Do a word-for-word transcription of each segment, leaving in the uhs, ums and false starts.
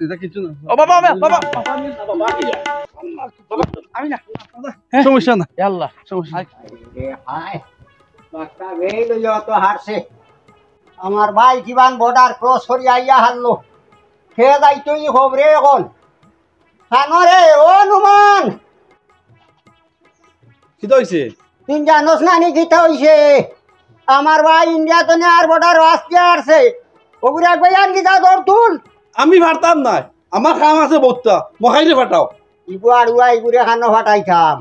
এটা কিছু না। ও বাবা, বাবা, বাবা। বাবা, আমি না, বাবা, আমি না। হ্যাঁ? সমস্যা না। ইয়া আল্লাহ। সমস্যা না। আরে হায়, বাচ্চা বেই লইয়া তো হারছে। আমার ভাই কিবান বর্ডার ক্রস করি আইয়া হারলো। হে যাইতই খবরে এখন। কানো রে, ও নুমান। কিতা অইছে? তুই জানোস না নি কিতা অইছে? আমার ভাই ইন্ডিয়া তো নে আর বর্ডার আজকে হারছে। ওগুরে একবার আন কিতা ধর তুল। আমি পারতাম না। আমার কাম আছে বউততা। মখাইরে ফাটাও। ইগু আর উয়া ইগুরে কানো ফাটাইতাম।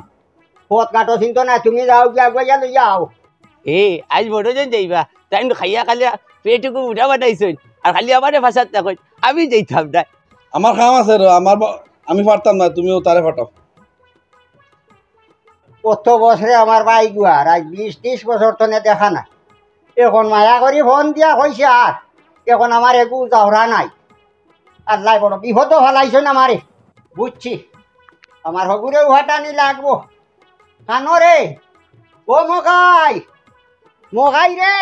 পথ কাটো চিন্তা না, তুমি যাও গিয়া একবার লই যাও। এ, আইজ বড় জন যাইবা। তাইন খাইয়া খালি পেটুকু উঠা বানাইছইন। আর খালি আমারে ফাসাত না কইন। আমি যাইতাম না। আমার কাম আছে রে, আমার ব-, আমি পারতাম না, তুমিও তারে ফাটাও। কত বছরে আমার ভাই গুয়ার, আজ বিশ ত্রিশ বছর তো নে দেখা না। এখন মায়া করি ফোন দিয়া কইছে আর, এখন আমার এগু যাওরা নাই। আল্লাহ বড় বিপদ ফালাইছইন আমারে, বুঝছি। আমার হগুরে উহাটানি লাগবো। কানো রে, ও মগাই, মগাই রে।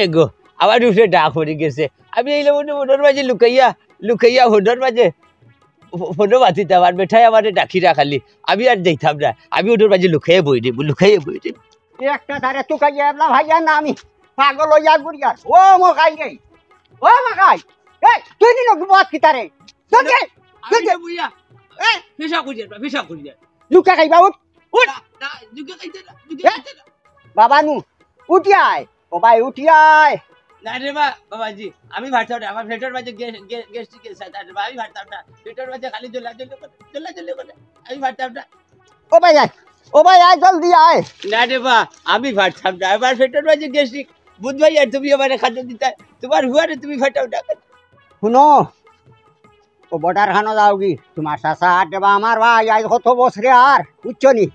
এ গো, আমার উপরে ডাক পড়ি গেছে। আমি এইলে মনে মনের মাঝে লুকাইয়া, লুকাইয়া মনের মাঝে ফ-, ফোনো মাতিতাম, আর বেটায় আমারে ডাকি রাখালি। আমি আর যাইতাম না, আমি ওটার মাঝে লুকাইয়া বই দেবো, লুকাইয়া বই দেবো। একটা ধারে তুকাইয়া এবলা ভাইয়া না আমি পাগল হইয়া ঘুরিয়ার। ও মগাই রে, ও মগাই, এই তুই নিল কি মত কিতারে? তোকে, আমি তোকে, তো বুঝিয়া, এই, পেশা করিয়ার, পেশা করিয়ার। লুকা খাইবা উঠ, উঠ। না, না, লুকা খাইতে না, লুকা এ? খাইতে না। বাবা নু, উঠি আয়। ও ভাই, উঠি আয়। না রে বা, বাবাজি, আমি পারতাম না। আমার পেটর মাঝে গ্যাস, গ্যাস, গ্যাস্ট্রিক আছে, না রে বা, আমি পারতাম না। পেটর মাঝে খালি জ্বলা জ্বলি করে, জ্বলা জ্বলি করে। আমি পারতাম না। ও ভাই, আয়। ও ভাই, আয়, জলদি আয়। না রে বা, আমি পারতাম না। আমার পেটর মাঝে গ্যাস্ট্রিক। বুধ ভাই, আর তুমি আমারে খাদ্য দিতা। তোমার হুয়ারে তুমি ফাটাও না। হুনো, ও বর্ডার খানো যাওগি, তোমার চাচা আর দেবা আমার ভাই, আজ কত বছরে আর, বুঝছো নি?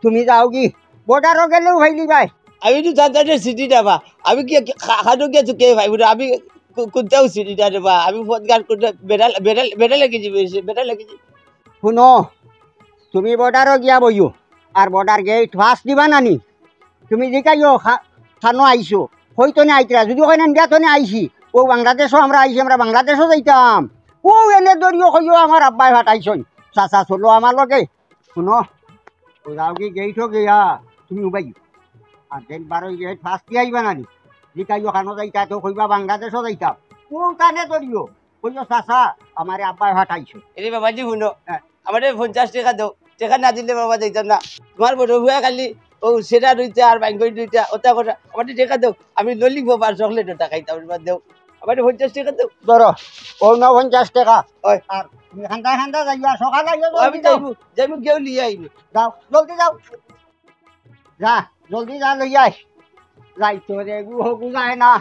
তুমি যাওগি, বর্ডারও গেলেও ভাইলি ভাই। আমি তো তাদের সিটি ডাবা, আমি কি খা-, খানো গিয়া তো কে ভাই, বুঝো, আমি কু-, কোনটাও সিটি না রে বা, আমি ফোন গান কোনটা বেড়া, বেড়া, বেড়া লেগে যাবে, সে বেড়া লেগে যাবে। শুনো, তুমি বর্ডারও গিয়া বইও, আর বর্ডার গেট পাস দিবা না নি? তুমি জিকাইও খা-, খানো আইছো, হইতো না আইতরা, যদি কইন ইন্ডিয়া তো না আইছি, ও বাংলাদেশও আমরা আইছি, আমরা বাংলাদেশও যাইতাম, ও এনে দরিও কইও আমার আব্বায় ফাটাইছইন, চাচা চলো আমার লগে, শুনো, ও যাওগি গেইটও গিয়া, তুমি উবাইও, আর দেন বারো গেট পাস দিয়া আইবা না নি, জিকাইও খানো যাইতা তো কইবা বাংলাদেশও যাইতাম, ও কানে দরিও, কইও চাচা, আমারে আব্বায় ফাটাইছো। এরে বাবাজি, শুনো, হ্যাঁ। আমারে পঞ্চাশ টেকা দেও, টেকা না দিলে বাবা যাইতাম না। তোমার বড় হুয়া খালি ও সেটা রইতে আর বাইঙ্গই রইতে ওটা করে আমারে টেকা দেও, আমি ললিপপ আর চকলেট ওটা খাইতাম, এবার দেও, আমারে পঞ্চাশ টেকা দেও। ধরো, ও না পঞ্চাশ টেকা। ওই। আর তুমি খান্দা খান্দা যাইবা, সকালে আইও, ও, আমি জলদি যাও। যাইমু, যাইমু, গেও লিয়ে আইমু। যাও, জলদি যাও। যা, জলদি যা, লই আয়। যাই তো রে, গু হগু যায় না।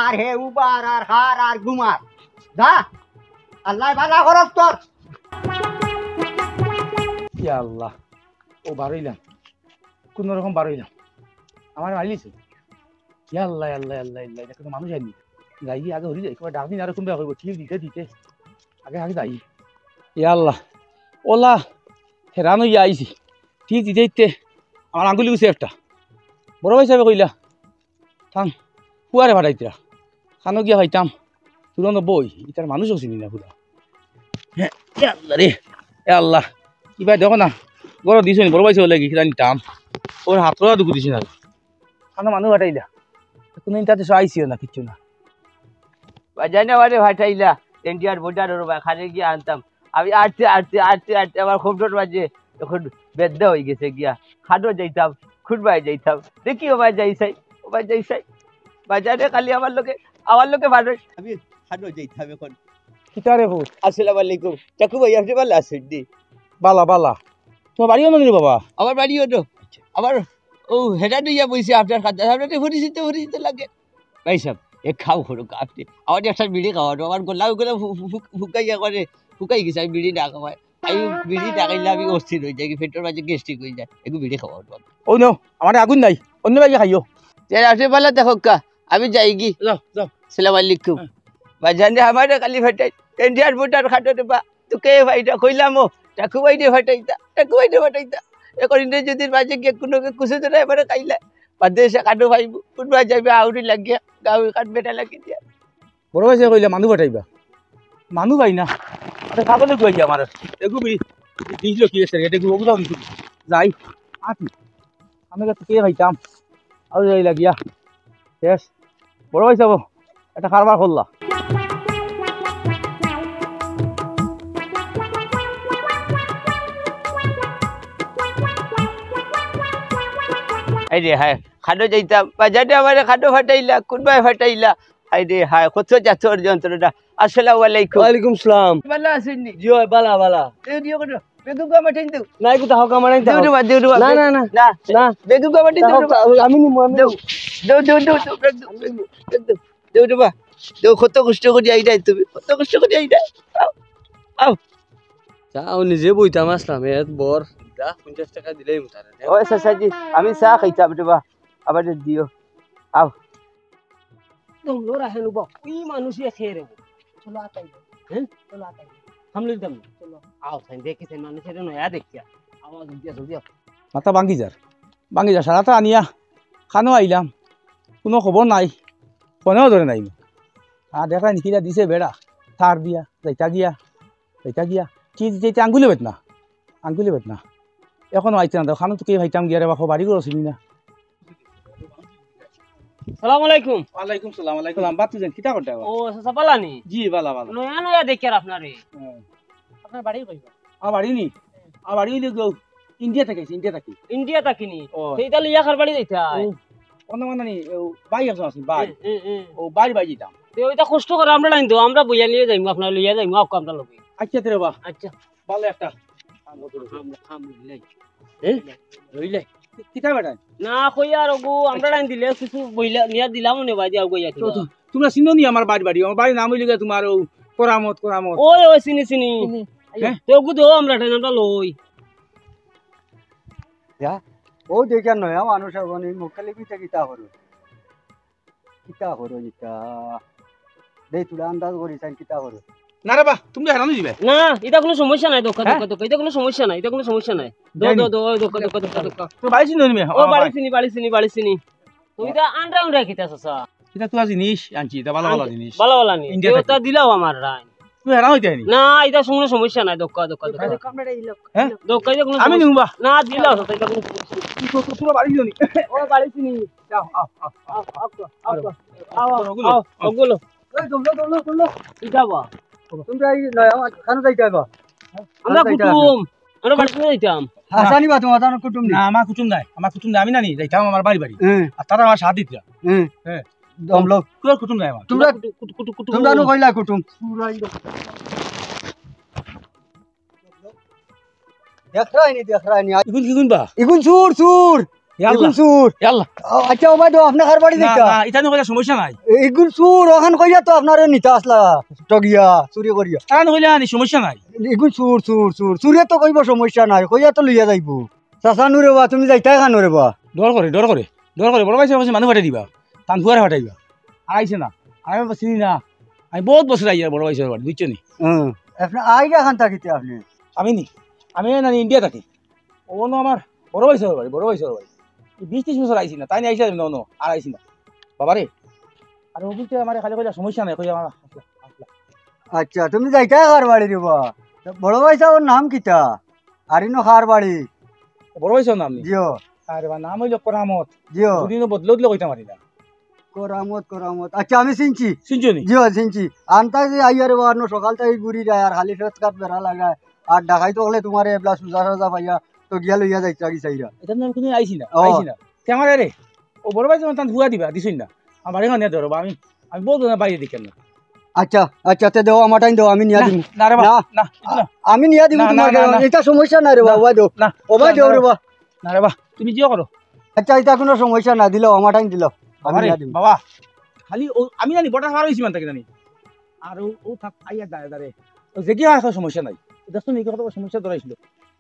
আর হে উবার, আর হার, আর ঘুমার। যা, আল্লাহ ভালা করস তোর। ইয়া আল্লাহ, ও বারইলাম, কোন রকম বারইলাম, আমার মারিলিছে। ইয়া আল্লাহ, আল্লাহ, আল্লাহ, আল্লাহ, এটা কোনো মানুষ আইনি। যাই গিয়া আগে হরি যাই, কবার ডাক দিন আরো কোন বেয়া করবো, ঠিক দিতে দিতে, আগে আগে যাই। ইয়া আল্লাহ, ওলা, হেরান হইয়া আইছি। ঠিক দিতে দিতে আমার আঙ্গুলি গেছে একটা। বড় ভাই সাহেব কইলা, থাম, কুয়ারে ফাটাইতরা। খানো গিয়া পাইতাম, তুরন্ত বই, ইতার মানুষও চিনি না পুরা। হে, এ আল্লাহ রে, এ আল্লাহ। ইবায় দেখো না, গরো দিছইন, বড় ভাই সাহেব লাগি, কিতা নিতাম। ওর হাত করা দুগু দিছইন আর। খানো মানুষ ফাটাইলা। কোনো ইন্টারতে আইসিও না, কিচ্ছু না। বাজানে আমারে ফাটাইলা, ইন্ডিয়ার বর্ডারর ওবা, খানে গিয়া আনতাম। আমি আটতে, আটতে, আটতে, আটতে আমার খোপটার মাঝে এখন বেদ্দা হয়ে গেছে গিয়া। খানো যাইতাম, খুরবায় যাইতাম। দেখি ওবা যাই চাই, ওবা যাই চাই। বাজানে খালি আমার লগে, আমার লগে ফাটাই। আমি খানো যাইতাম এখন। কিতা রে পুত? আসসালামু আলাইকুম। চাকু ভাই, আপনি ভালা আছেন নি? বালা, বালা। তোমার বাড়ি কোন রে বাবা? আমার বাড়ি ওটো। আমার ও হেডা দিয়া বইছে আপনার খাদ্য। আপনার পরিচিত, পরিচিত লাগে। ভাই সাহেব, এক কাম করুক আপনি। আমার একটা বিড়ি খাওয়ানো। আমার গলা ওগুলো ফু-, ফু-, ফু-, ফুকাইয়া করে, ফুকাই গেছে। আমি বিড়ি না খাওয়াই। আমি বিড়ি না খাইলে আমি অস্থির হয়ে যাই। পেটের মাঝে গ্যাস্ট্রিক হয়ে যায়। একটু বিড়ি খাওয়ানো। ও নো, আমার আগুন নাই। অন্য ভাইকে খাইও। যে আপনি বলে দেখো কা, আমি যাই গি। যাও, যাও। সালাম আলাইকুম। হ্যাঁ। বাজানে আমারে খালি ফাটাই। ইন্ডিয়ার বর্ডার খাটো রে বা। তোকে ভাইটা কইলাম ও, টাকু ভাইরে ফাটাইতা, টাকু ভাইরে ফাটাইতা। এখন ইন্ডিয়া যদি মাঝে গিয়ে কোনো কুসু ধরে এবারে খাইলা। বাদে এসে খাটো ভাইবো। কোন ভাই যাইবে আউরি লাগিয়া, গাঁও কাঠ বেটা লাগিয়ে দিয়া। বড় ভাই সাহেব কইলা মানু ফাটাইবা। মানু ভাই না। আরে, ছাগলে গুয়াই আমার। এগু বি-, দিছিল কি আছে? এটা গু-, ওগুলো আমি যাই। আটি। আমি কাছে কে ভাইতাম? আর যাই লাগিয়া। শেষ। বড় ভাই সাহেব, একটা কারবার করলা। এই রে, হায়, খাটো যাইতাম, বাজারে আমারে খাটো ফাটাইলা, কোনবায় ফাটাইলা? হায় রে হায়, কত জাতর যন্ত্রণা। আসসালামু আলাইকুম। ওয়ালাইকুম সালাম। ভালা আছইন নি? জি অয়, ভালা, ভালা। এই দিও কেন? বেগুন গো আমার টেন দেও। না, একটু তাহকা আমার দেও রে বা, দেও রে বা, না, বেগুন। না, না। না। না। বেগুন গো আমার টেন দেও রে বা। তাহকা, আমি নিমু, আমি দেও। নিমু। দেও, দেও, দেও, দেও, বেগুন, বেগুন, বেগুন। দেও রে বা। দেও, কত কষ্ট করি আইরায় তুমি, কত কষ্ট করি আইরায়। আও, আও। যাও, নিজে বইতাম আসলাম, এত বড়, দা, পঞ্চাশ টাকা দিলেই মুতারে। ওই চাচাজি, আমি চা খাইতাম রে বা, আবার দিও। আও। দম লড়া হেন উবা, ওই মানুষে খেয়ে রে। চলো আতাই। হ্যাঁ? চলো আতাই। সামনে দিতাম না। চলো। আও, সাইন দেখি, সাইন মানুষে নয়া দেখিয়া। আওয়াজ দিয়া জলদি আও। মাথা ভাঙ্গি যার। ভাঙ্গি যার, সারাটা আনিয়া খানো আইলাম। কোনো খবর নাই। ফোনেও ধরে নাই। আর দেখা নিকিরা দিছে বেড়া। তার দিয়া, যাইতা গিয়া, যাইতা গিয়া। কি দিতে আঙ্গুলে বেত না। আঙ্গুলে বেত না। এখনো আইতে না। খানো তো কে ভাইতাম গিয়া রে বাবা, বাড়ি ঘর চিনি না। সালাম আলাইকুম। ওয়ালাইকুম সালাম, ওয়ালাইকুম সালাম। বাদ তুই কিতা করতে আবার? ও, চাচা, ভালা নি? জি, ভালা, ভালা। নয়া নয়া দেখি আর আপনারে। হুম। আপনার বাড়ি কই? আমার বাড়ি নি? আমার বাড়ি হইলে গো, ইন্ডিয়া থেকে আইছি, ইন্ডিয়া থেকে। ইন্ডিয়া থাকি নি? ও। সেইটা লইয়া কার বাড়ি যাইতা? ও, অন্য মানে নি, ও, ভাই একজন আছে, ভাই। হুম, হুম, হুম। ও, ভাইর বাড়ি যাইতাম। তে ওইটা কষ্ট করে আমরা নাই তো, আমরা বইয়া নিয়ে যাইমু, আপনার লইয়া যাইমু, আউক্কা আমরা লগে। আচ্ছা, তে রে বা। আচ্ছা। ভালো একটা। আমরা খাম লইলাই। এ? লইলাই। কি-, কিতা বেটা? না, কই আর ওগো, আমরা টাইম দিলে কিছু বইলা নিয়া দিলাম নে ভাই, দিয়া গইয়া তো, তো, তোমরা চিনো নি আমার বাড়ির বাড়ি? আমার বাড়ির নাম হইল গিয়া তোমার ও করামত, করামত। ওই, ওই, চিনি, চিনি। চিনি। হ্যাঁ? তো ওগো দো, আমরা টাইম আমরা লই। যা, ও দেখিয়া নয়া মানুষ এখন এই মুখালি পিঠা কিতা করো? কিতা করো ইতা? দেই তোরা আন্দাজ করি চাই কিতা করো। না রে বা, তুমি হারানো দিবে। না, এটা কোনো সমস্যা নাই, দক্কা, হ্যাঁ? দক্কা, দক্কা, এটা কোনো সমস্যা নাই, এটা কোনো সমস্যা নাই। দো, জানি। দো, দো, ওই দক্কা, দক্কা, দক্কা, দক্কা। তো বাড়ি চিনো নি মে? ও, ও, বাড়ি বাড়ি। চিনি, বাড়ি চিনি, বাড়ি চিনি। তুমি হ্যাঁ। তো আন্ডা উন্ডা কিতা চাচা? এটা তো জিনিস আনছি, এটা ভালা ভালা আচ্ছা, জিনিস। ভালা ভালা নি। ইন্ডিয়া এটা থাকি। দিলাও আমার রাইন। তুমি হারানো হইতে নি? না, এটা কোনো সমস্যা নাই, দক্কা, দক্কা, দক্কা। হ্যাঁ? দক্কা, এটা কোনো আমি সমস্যা নিউবা। না, দিলাও চাচা, এটা কোনো সমস্যা নাই। তো, তো, তোমরা বাড়ি চিনো নি? ও, বাড়ি চিনি। যাও, আও, আও, আও, আও, আও, আও, আও, আও, ওগুলো। আও, ওগুলো। এই, তোমরা, তোমরা, তোমরা। কি যাবা? তোমরা এই নয়, আমার খানো যাইতে হবে। আমরা খানো যাইতে হবে। কুটুম। আমরা বাড়িত যাইতাম। হাসানি বা তোমার, তোমার কুটুম নি? না, আমার কুটুম নাই। আমার কুটুম নাই, আমি নানি যাইতাম আমার বাড়ি বাড়ি। হুম। আর তারা আমার সাথ দিতরা। হুম। হ্যাঁ। দমলো। তোর কুটুম নাই আমার। তোমরা কুটু-, কুটু-, কুটু-, কুটুম। তোমরা নু কইলা কুটুম। দেখরায়নি, দেখরায়নি। ইগুন কিগুন বা? ইগুন চুর, চুর। ইয়া আল্লাহ। ইগুন চুর। ইয়া আল্লাহ। ও, আচ্ছা, ও ভাই, তো আপনি কার বাড়ি না, যাইতা? না, ইতা নিয়ে কইলে সমস্যা নাই। ইগুন চুর, ওখান কইয়া তো আপনারে নিতা আসলা, টগিয়া, চুরি করিয়া। তারা নিয়ে কইলে আনি সমস্যা নাই। ইগুন চুর, চুর, চুর। চুরে তো কইব সমস্যা নাই, কইয়া তো লইয়া যাইব। চাচা নুরে বা, তুমি যাইতায় কানো রে বা? ডর করে, ডর করে, ডর করে। বড় ভাই সাহেব মানুষ পাঠাই দিবা, তান ফুয়ারে পাঠাইবা। আর আইছে না, আর আমি চিনি না। আমি বহুত বছর আই আর বড় ভাই সাহেব বাড়ি, বুঝছো নি? হুম। আপনি আইরা কান থাকিতে আপনি? আমি নি, আমি না ইন্ডিয়া থাকি। ও না আমার বড় ভাই সাহেব বাড়ি, বড় ভাই সাহেব বাড়ি। এই বিশ ত্রিশ বছর আইছি না, তাই নিয়ে আইসা না, না, আর আইছি না। বাবা রে, আর ও বলতে আমার খালি কইলা সমস্যা নাই, কই আমার আসলা, আসলা। আচ্ছা, তুমি যাইতায় কার বাড়ি রে বা? বড় ভাই সাহেবর নাম কিতা? আর ইনো কার বাড়ি? বড় ভাই সাহেবর নাম নি? জিও। আরে বা, নাম হইল করামত। জিও। দুদিনও বদলে বদলে কইতাম পারি না। করামত, করামত। আচ্ছা, আমি চিনছি। চিনছো নি? জিও, চিনছি। আনতা যে আইয়া রে বা, অন্য সকাল থাকি ঘুরি যায় আর খালি ফেস কাট বেড়া লাগায়। আর ডাকাইত অকলে তোমারে এবলা সুজা সাজা পাইয়া তো গিয়া লইয়া যাইতা কি চাইরা। এটা আমি কোনো আইছি না, ও। আইছি না। তে আমার রে, ও বড় ভাই যখন তান ফুয়া দিবা, দিছইন না। আমার বাড়ি খানে ধরো বা, আমি, আমি বলবো না বাইরে দিকে না। আচ্ছা, আচ্ছা, তে দেও, আমার টাইম দেও, আমি নিয়া না, দিমু। না রে বা, না, না, না। আমি নিয়া দিমু না, না, তোমার না, কাছে। না। এটা সমস্যা নাই রে বা, না, ওবা দেও। না, ওবা না, দেও না, রে বা। না রে বা, তুমি জিও করো। আচ্ছা, এটা কোনো সমস্যা না, দিলাও, আমার টাইম দিলাও। আমি আরে নিয়া দিমু। বাবা, খালি ও, আমি জানি বটা হার হইছি মান থাকি জানি। আর ও, ও থাক, আইয়া দাঁড়ে, দাঁড়ে। ও যে কি হয়, হয় সমস্যা নাই। দেখছো নি, কত বড় সমস্যা ধরাইছিল।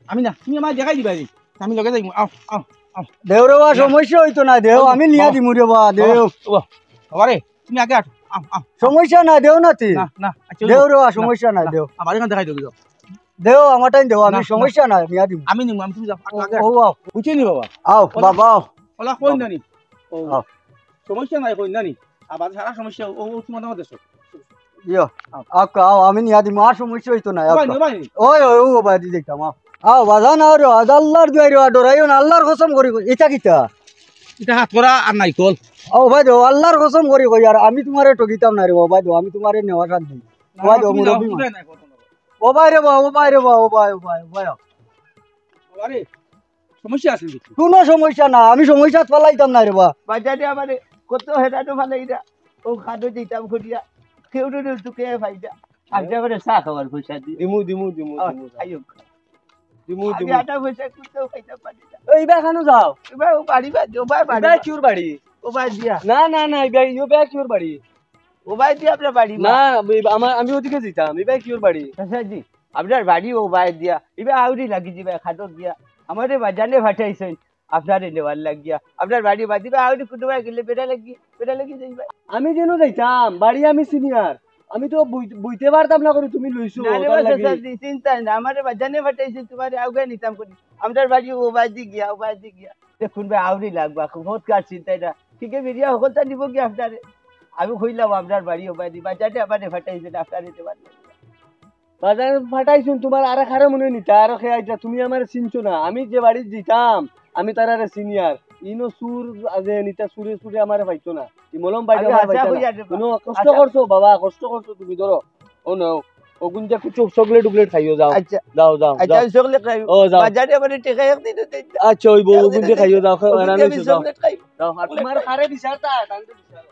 আমি না, তুমি আমায় দেখাই দিবা রে। আমি লগে যাইমু। আও, আও, আও। দেও রে বা, না। সমস্যা হইতো না, দেও। ও, আমি নিয়া বাবা। দিমু রে বা, দেও। বাবা, বাবা। বাবা রে, তুমি আগে আটো। আও, আও। সমস্যা না, দেও না তি। না, না, আচ্ছা, দেও রে বা, না, সমস্যা নাই, না। দেও। আবার এখান দেখাই দিও, যাও। দেও, আমার টাইম দেও, আমি না, না। সমস্যা নাই, নিয়া দিমু। আমি নিমু, আমি তুমি যাও। আটো ও, আগে আটো। ও, আও। বুঝছো নি বাবা? আও, ওলা, বাবা, আও। ওলা, কই বাবা। জানি? ও, আও। সমস্যা নাই, কই জানি? আবার সারা সমস্যা, ও, ও, তোমার আমার দেশো। ইয়ো, আও, আও, আমি নিয়া দিমু, আর সমস্যা অইতো না, আও। ওবায়দি, ওবায়দি। ওই, ওই, ও ওবায়দি দেখতাম, আও। আও, বাজান, আও রে, আজ আল্লাহর দুয়ারে, আও, ডরাইও না, আল্লাহর কসম করি কই, ইটা কিতা? ইটা হাতকড়া আর নাইকল। ও ভাই দেও, আল্লাহর কসম করি কই, আর আমি তুমারে ঠগিতাম না রে, ও ভাই দেও, আমি তুমারে নেওয়া শান্তি। না, ওবায়দি, তুমি যাও, মুরব্বি তুমি মানুষ। যাও, না, করো না। ওবায়দি রে বা, ওবায়দি রে বা, ওবায়দি, ওবায়দি, ওবায়দি। বাবারে, সমস্যা আছে নাকি? কুনু সমস্যা না, আমি সমস্যাত ফালাইতাম না রে বা। বাজারে আমারে কত হেরানো ফালাইরা, ও খাদো দিতাম করিয়া, কেউ রে তুকে ফাইদা। আজ আমারে চা খাওয়ার পয়সা দিও। দিমু, দিমু, দিমু, আ, দিমু। আইও। দিমু, আমি দিমু। আটা পয়সা কুনটাও খাইতাম পারি না। এই বা খানো যাও। এবার ও বাড়ি বাদ, ও ভাই বাড়ি ইবা বাদ। কিওর বাড়ি? ও ভাই দিয়া। না, না, না, ইবা, ইয়ো বা কিওর বাড়ি? ও ভাই দিয়া আপনার বাড়ি না, বা। আমি, আমার, আমি ওদিকে যাইতাম, ইবা কিওর বাড়ি? চাচাজি, আপনার বাড়ি ও ভাই দিয়া। ইবা আউরি লাগি দিবা, খাদক দিয়া। আমারে বাজানে ফাটাইছইন। আপনারে নেওয়ার লাগিয়া, আপনার বাড়ি বাদ দিবা, আউরি কুনবায় গেলে বেটা লাগি, বেটা লাগি যাইবা। আমি যেন যাইতাম, বাড়ি আমি senior। আমি তো বই-, বইতে পারতাম না করি, তুমি লইছো, না রে ওটার বাবা, লাগি। চাচা, জি, চিন্তা নাই, আমারে বাজানে ফাটাইছে, তুমারে আউগায় নিতাম করি। আমরার বাড়ি ও বাদি গিয়া, ও বাদি গিয়া। দেখুন ভাই, আউরি লাগবা, বহুত কার চিন্তা এটা। ঠিক আছে, মিডিয়া হকলতা নিব কি আপনারে? আমি কইলাম, আমরার বাড়ি ও বাদি, বাজানে আমারে ফাটাইছে, আপনারে দেবার লাগি। বাজানে ফাটাইছুন, তুমার আরে খারে মনে নিতা, আরো খে আইতা, তুমি আমারে চিনছো না। আমি যে বাড়িত দিতাম, আমি তারারে senior। ইনো চুর আগে নিতা, চুরে চুরে আমারে পাইতো না। ই মলম বাইটা আমি আমারে আশা পাইতা করি না। আর হুনো, কষ্ট আশা করছো বাবা, কষ্ট করছো তুমি, ধরো। ও নাও, ওগুন দিয়া কিছু চকলেট উকলেট খাইও, যাও। আচ্ছা। যাও, যাও, আচ্ছা, যাও। আমি চকলেট খাইব। ও, যাও। বাজানে আমারে টেকা এক দিনও দেন না। আচ্ছা, ওই বউ, এক ওগুন দিনও দিয়া খাইও, দেন না। যাও, খাও, ওগুন দিয়া আমি চকলেট খাইব। যাও, আর তোমার খারে বিচারতা, তাহলে বিচার।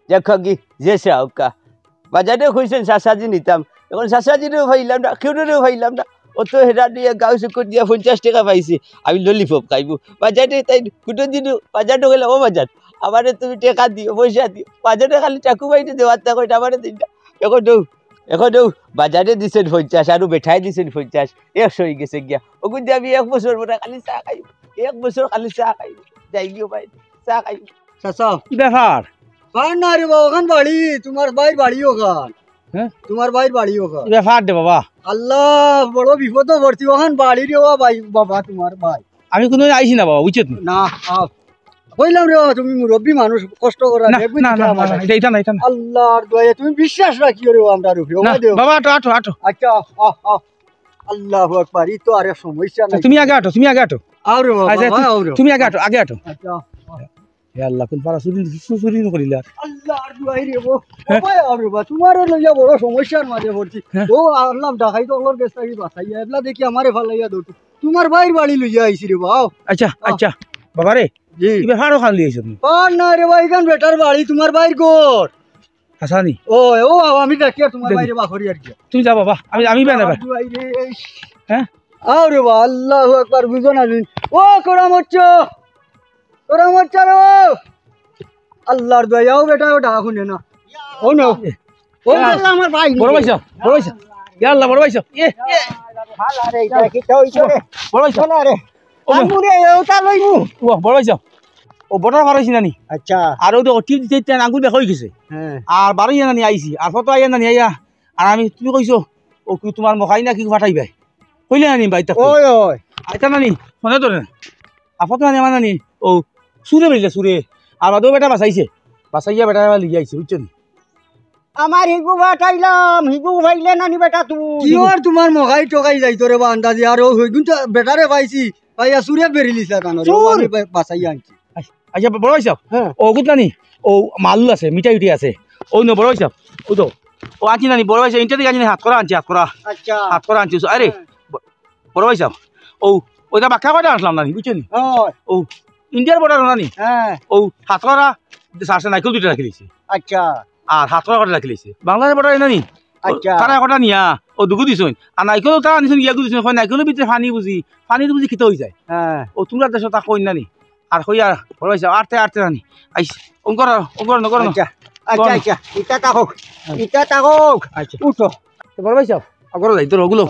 দেখো কি, যে সে আউকা। বাজানে কইছইন চাচাজি নিতাম। এখন চাচাজিরেও পাইলাম না, কেউরেও পাইলাম না। অত হেরা দিয়া গাঁও চক্কর দিয়া পঞ্চাশ টেকা পাইছি। আমি ললিপপ খাইবো। বাজানে তাইন কুনু দিনও বাজানে কইলাম, "ও বাজান, আমারে তুমি টেকা দিও, পয়সা দিও।" বাজানে খালি ঠাকুমাইরে দেওয়ার তা কইন, আমারে দেইন না। এখন দেও, এখন দেও, বাজানে দিছইন পঞ্চাশ, আরো বেটায় দিছইন পঞ্চাশ, একশো অইগেছে গিয়া। ওগুন দিয়া আমি এক বছর পরে খালি চা খাইমু, এক বছর খালি চা খাইমু। যাই গিয়া ভাই, চা খাইমু। চাচা। কি ব্যাপার? কার না রে বাবা, ওখান বাড়ি, তোমার ভাইর বাড়ি ওখান। হ্যাঁ? তোমার ভাইর বাড়ি ওখান। কি ব্যাপার রে বাবা? আল্লাহ, বড় বিপদো পড়ছি, ওখান বাড়ি রে ও ভাই, বাবা, তোমার ভাই। আমি কুনু আইছি না বাবা, বুঝছো তুমি? না, আও। কইলাম রে বাবা, তুমি মুরব্বি মানুষ, কষ্ট করা, না, দেখবি না, না, না, আমার না, কাছে। এটা, এটা না, এটা না। আল্লাহর দোয়াই, তুমি বিশ্বাস রাখিও রে বাবা, আমরার উপরে। ও না, ভাই দেও। বাবা, আটো, আটো, আটো। আচ্ছা, আহ, আহ। আল্লাহু আকবার, ই তো আরে সমস্যা নাই। তুমি আগে আটো, তুমি আগে আটো। আও রে বাবা, আচ্ছা, আও রে। তুমি আগে আটো, আগে আটো। আচ্ছা, আহ। হে আল্লাহ, কোন পারা চুরি, চুরি, চুরি করিলা? আল্লাহর দোয়াই রে, ও, হ্যাঁ? ও ভাই, আরে বা, তোমারে লইয়া বড় সমস্যার মাঝে পড়ছি। হ্যাঁ? ও আল্লাহ, ডাকাইত অকলর গেছ থাকি বাঁচাইয়া, এবলা দেখি আমারে ফালাইয়া দৌড়। তোমার ভাইর বাড়ি লইয়া আইছি রে বাবা। আচ্ছা, আহ। আচ্ছা, বাবা রে, জি। কি ব্যাপার ওখান লইয়া আইছো তুমি? আর না রে ভাই, এখান বেটার বাড়ি, তোমার ভাইর ঘর। হাছা নি? ও, ও, আমি ডাকিয়া তোমার দেখি। ভাইরে বাহরি আর কি। তুমি যাও বাবা, আমি, আমি বেয়া না ভাই। আল্লাহর দোয়াই রে। হ্যাঁ? আও রে বাবা, আল্লাহু আকবার, বুঝো না তুমি। ও, কোরা মরছো। ওরা মরছে রে। আল্লাহর দোয়াই, ও বেটা, ওটা শুনে না। ও না। ও আল্লাহ, আমার ভাই। বড় ভাই সাহেব, বড় ভাই সাহেব। ইয়া আল্লাহ, বড় ভাই সাহেব। এ, এ। ভালা রে, এটা কি তো হইছে রে? বড় ভাই সাহেব। ভালা রে। ও না। আমুরে, ওটা লইমু। ও, বড় ভাই সাহেব। ও বর্ডার পার অইছি না নি? আচ্ছা। আর ও তো টিপ দিতে দিতে আঙ্গুল বেকা অই গেছে। হ্যাঁ। আর বারো ইয়া না নি আইছি। আর কত আইয়া না নি আইয়া। আর আমি, তুমি কইছো, ও কি তোমার মখাই না কি ফাটাইবাই? কইলে না নি বাইর থাকতে? ওই, ওই। আইতা না নি? ফোনে ধরে না। আফত না নি আমার না নি? ও, চুরে বেরিলা, চুরে। আর বাদেও বেটা বাঁচাইছে। বাঁচাইয়া বেটা আবার লইয়া আইছে, বুঝছো নি? আমার হিগু ফাটাইলাম, হিগু ফাইলে না নি বেটা তুই? কি ওর তোমার মখাই টকাই যাইতো রে বা আন্দাজি? আর ও হইগুন তো বেটারে পাইছি, পাইয়া চুরে বেরিলিছে তানোরে। ও চুর। আমি বা-, বাঁচাইয়া আনছি। আচ্ছা, আচ্ছা, বড় ভাই সাহেব, হ্যাঁ। ও গুত না নি? ও মালু আছে, মিঠাই উঠি আছে। ও ন বড় ভাই সাহেব, ও তো। ও আনছি না নি, বড় ভাই সাহেব, ইন্টারনেট আনছি না, হাতকড়া আনছি, হাতকড়া। আচ্ছা। হাতকড়া আনছি, আরে, হ্যাঁ। ব-, বড় ভাই সাহেব, ও, ওইটা বাক্কা কয়টা আনছিলাম না নি, বুঝছো নি? হয়। ও, ইন্ডিয়ার বর্ডার না নি? হ্যাঁ। ও, হাতকড়া, সারসে নাইকল দুইটা রাখি দিছি। আচ্ছা। আর হাতকড়া কয়টা রাখি দিছি। বাংলাদেশ বর্ডার না নি? ও, আচ্ছা। তারা কয়টা নিয়া, ও দুগু দিছইন। আর নাইকল তারা আনছইন, ইয়াগু দিছইন, কয় নাইকলর ভিতরে পানি বুঝি, পানি বুঝি কিতা অই যায়। হ্যাঁ। ও, তোমরা দেশো তা কইন না নি? আর কইয়া, বড় ভাই সাহেব, আটতে, আটতে জানি। আইস, অঙ্কর, অঙ্কর, অঙ্কর, আচ্ছা, আচ্ছা, অঙ্কর। আচ্ছা, ইটা থাকো, হ্যাঁ। ইটা থাকো। আচ্ছা। উঠো। তো বড় ভাই সাহেব, আগরে যাই, তোর ওগুলো।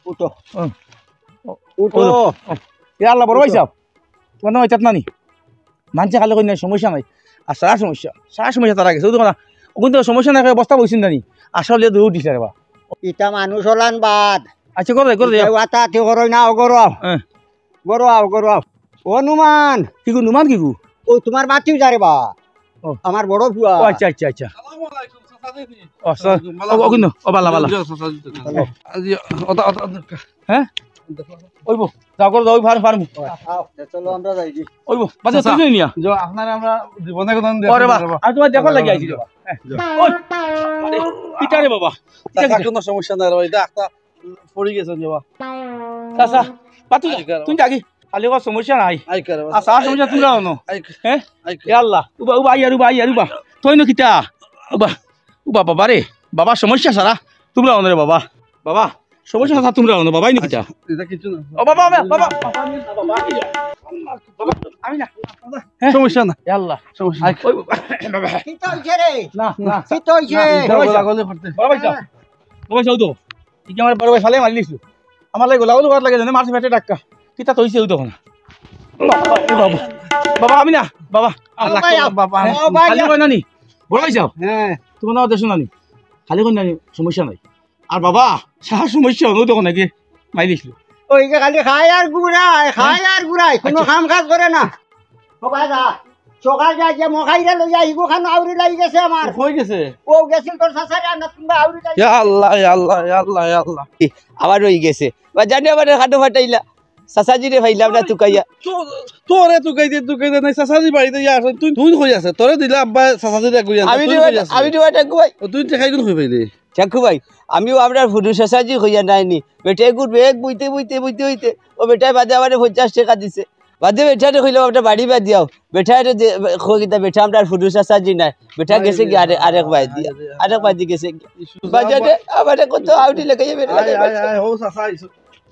উঠো। হুম। উঠো। ও, ও। ইয়া আল্লাহ, বড় ভাই উঠো। সাহেব, তোমার নাম ইচ্ছাত নানি? মানছে খালি কই না, সমস্যা নাই। আর সারা সমস্যা, সারা সমস্যা তারা গেছে। ওই তো কথা, ওখান থেকে সমস্যা নাই, বস্তা বইছেন জানি। আসলে দৌড় দিছে রে বা। ইটা মানুষ হলান বাদ। আচ্ছা, করে দে, করে দে। ইটা ওয়াতা আতি করো না, ও করো। হ্যাঁ। গরো আও, গরো আও। ও নুমান। কিগু, নুমান কিগু? ও তোমার বাতিও যা রে বা। ও। আমার বড় ফুয়া। ও, আচ্ছা, আচ্ছা, আচ্ছা। ও, আচ্ছা। ও, ও, কিন্তু, ও, বালা, বালা। জি, জি, জি, জি। হে? অইবো। যাও, করো, যাও, ওই ফার্ম, ফার্ম। আও, চলো, আমরা যাই গি। অইবো, বাদ দেও, চাচা। তুই নিয়া। জি, আপনারে আমরা জীবনে কোনো দিন ওরে দেখতে বাবা, পারবো না। আমি তোমার দেখার লাগি আইছি রে বাবা। হ্যাঁ। ওই, আরে, কিতা রে বাবা? কিতা, চাচা, কিতা? কোনো সমস্যা নাই রে বাবা, এটা একটা পড়ি গেছে রে বাবা। চাচা, বাদ দেও, আই কার তুমি যাগি। খালি কোনো সমস্যা নাই। আই কার বাবা। আচ্ছা, আর সমস্যা তোমরা আনো। আই, হ্যাঁ? আই কার। ইয়া আল্লাহ, উবা, উবা, আইয়ার, উবা, আইয়ার, উবা। তুই না কিতা? উবা, উবা, বাবা রে, বাবা সমস্যা সারা, তোমরা আনো রে বাবা। বাবা, সমস্যা সারা, তোমরা আনো, বাবাই না কিতা? এটা কিছু না। ও বাবা, বাবা, বাবা, বাবা, আমি না, বাবা, আমি না। বাবা, আমি না। হ্যাঁ? সমস্যা না। ইয়া আল্লাহ। সমস্যা না। ওই বাবা, বাবা। কিতা অইছে রে? না, না। কিতা অইছে? না, না, গোলাগুলি করতে। বাবা, যাও। বাবা, যাও তো। এই যে আমার বড় ভাই ফালে মারি দিছিল। আমার লাগি গোলাগুলি করার লাগি জানে, মারছে পেটে ধাক্কা। কিতা তো অইছে ওই তখন। বাবা, বাবা, বাবা, আমি না, বাবা। আল্লাহ, বাবা, বাবা, বাবা। ও ভাই, খালি কই না নি? বড় ভাই যাও। হ্যাঁ। তোমার আমার দেশে না নি? খালি কই না নি? সমস্যা নাই। আর বাবা, সারা সমস্যা হলো তখন নাকি মারি দিছিল। ওই যে খালি খায় আর ঘুরায়, খায় আর ঘুরায়, কোনো আচ্ছা। কাম কাজ করে না। ও ভাই যা, সকাল যা যে মখাইরা লইয়া ইগো খানো আউরি লাগি গেছে আমার। কই গেছে? ও গেছিল তোর চাচারে আনাত, কিংবা আউরি লাগি ইয়া আল্লাহ, ইয়া আল্লাহ, ইয়া আল্লাহ, ইয়া আল্লাহ। আবার ওই গেছে। বা জানি আবার খাটো ফাটাইলা। চাচাজিরে পাইলাম না তুকাইয়া। তো-, তোরে তুকাইতে, তুকাইতে নাই, চাচাজি বাড়িতে ইয়া আছে, তুই, তুই কই আছে? তোরে দিলে আব্বা চাচাজিরে এক গুড়ি আনতে, আমি তুই দিবা, কই আছে? আমি দিবা ঠাকু ভাই। ও, তুই টেকা ইগুন কই পাইলি? ঠাকু ভাই, আমিও আপনার ফুটু চাচাজি কইয়া নাইনি। বেটায় গুর ব্যাগ বইতে, বইতে, বইতে, বইতে, ও বেটায় বাদে আমারে পঞ্চাশ টেকা দিছে। বাদে বেটারে কইলাম, "আপনার বাড়ি বাদ দিয়াও।" বেটায় রে দে-, কই কিতা বেটা, আপনার ফুটু চাচাজি নাই। বেটা আরে গেছে কি আরে, আরে, আরেক বাড়ি দিয়া। আরে, আরেক বাড়ি গেছে কি। ইসু বাজারে, আমারে কত আউটি লাগাইয়া বেটা আয়, বাড়ি আয়, বাদ আয়, ও চাচা আইছো।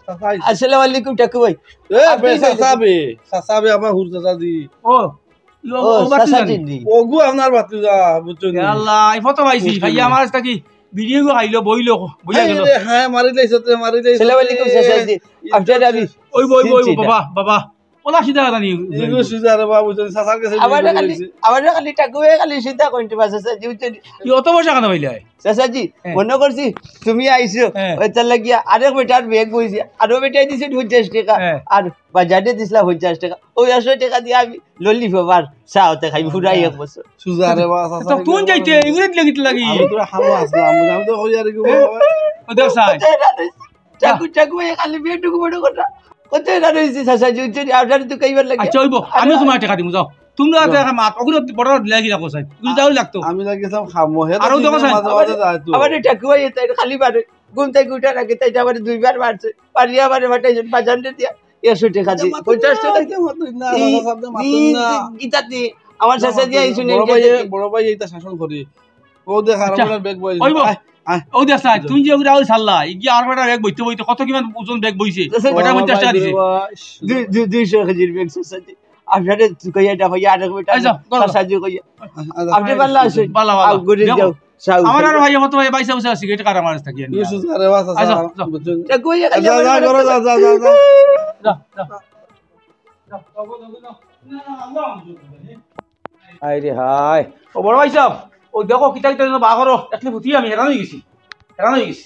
চাচা আইছে। আসসালামু আলাইকুম, ঠাকু ভাই। এ, আপনি বে, চাচা বে, চাচা বে, আমার হুর চাচা দি। ও, ও, ও, বাতিজা চাচা নি? জি, জি। ওগু আপনার বাতিজা, বুঝছো নি? ইয়া আল্লাহ, এই ফটো পাইছি, বুঝছো ভাই, নি? আমার কাছে কি ভিডিও গো খাইলো, বইলো, বইয়া আরে গেল। রে, হ্যাঁ, মারি লাইছে তো, মারি লাইছে। আসসালামু আলাইকুম, চাচা জি। ইজ্জত আপনার আমি আছে। ওই, ওই, ওই, চিনছি না। বাবা, বাবা। ওলা সিধা দানি। ইগু সিধা রে বাবা, বুঝছো নি? চাচার কাছে আমার ভিডিও খালি, লইছে। আমার খালি ঠাকু ভাই খালি সিধা কইতে পারছে, চাচা জি, বুঝছো নি? ই অত পয়সা কেন পাইলে? চাচাজি, হ্যাঁ। মনে করছি তুমি আইছো, হ্যাঁ। ওই তার লাগিয়া আরেক বেটার ব্যাগ বইছে, আরো বেটায় দিছে পঞ্চাশ টেকা, হ্যাঁ। আর বাজারে দিছিলা পঞ্চাশ টেকা, ওই একশো টেকা দিয়া আমি ললিপপ আর চা ওতে খাই, ফুরাই এক বছর। সুজা রে বা, চাচা তো কোন যাইতে? ইংরেজ লাগি তো লাগি। আমি তো হামো আসলাম, আমি তো কই আর কি বলবো? ও দেখ সাই। কত এরা রইছে? চাকু, চাকু, এই খালি বেটুকু বড় কথা। কত এরা রইছে, চাচাজি, উঠছে নি, আপনারে তো খাইবার লাগে। আচ্ছা, ওইব, আমিও তোমার টেকা দিমু, যাও। তোমরা তো এখন মাত, ওগুলো বড় লাগি রাখো, সাই। কিন্তু যাও লাগতো। আমি লাগি সব খামো, হে তো আরো দেখো, সাই। মাঝে মাঝে যায় তো। আবার এই ঠাকু ভাই, তাই খালি বারে, ঘুম থেকে উঠার আগে তাই আমারে দুইবার মারছে। মারিয়া আমারে ফাটাইছে, বাজান রে দিয়া, একশো টেকা দি, আচ্ছা, মাতুন পঞ্চাশ না, টেকা দি। আচ্ছা, মাতুন না, ই, চাচা সাহেব, ই, মাতুন না। কিতা দি? আমার না, চাচা দিয়া মাতুন না। আইসুন, বড় ভাই, বড় ভাই, এটা শাসন করি। ও দেখ, আর আচ্ছা, আপনার ব্যাগ বই। ওইব। আয়, আয়। ও দেখ, সাই, তুমি যে ওগুলা ওই সাল্লা, এই যে আর বেটা ব্যাগ বইতে বইতে কত কিমান ওজন ব্যাগ বইছে? চাচা, ওটা পঞ্চাশ টেকা দিছে। বাবা, দুই, দুই, দুইশো কেজির ব্যাগ, চাচা। আপনারে তুকাইয়া এটা ভাইয়া আরেক বেটা আচ্ছা, করো। চাচাজি কইয়া। আচ্ছা। আপনি পারলে আসেন। বালা, বালা। আও, গরিব দেখো, যাও, চাও। আমার আর ভাইয়া কত ভাই, বাইসা বসে আছি, এটা কার আমার থাকি আনি। ইউসুফ আরে বাস আছে, আচ্ছা, যাও। বুঝছেন? তা কইয়া খালি যা, যা, আমার করো, যা, যা, যা, যা। যা, যা। যা, যা, যা, যা। না, না, আল্লাহ আমাদের জন্য, হ্যাঁ? হায় রে হায়। ও বড় ভাই সাহেব, ও দেখো, কিতা কিতা যেন বার করো। একলি ফুটি আমি হেরান হয়ে গেছি। হেরান হয়ে গেছি।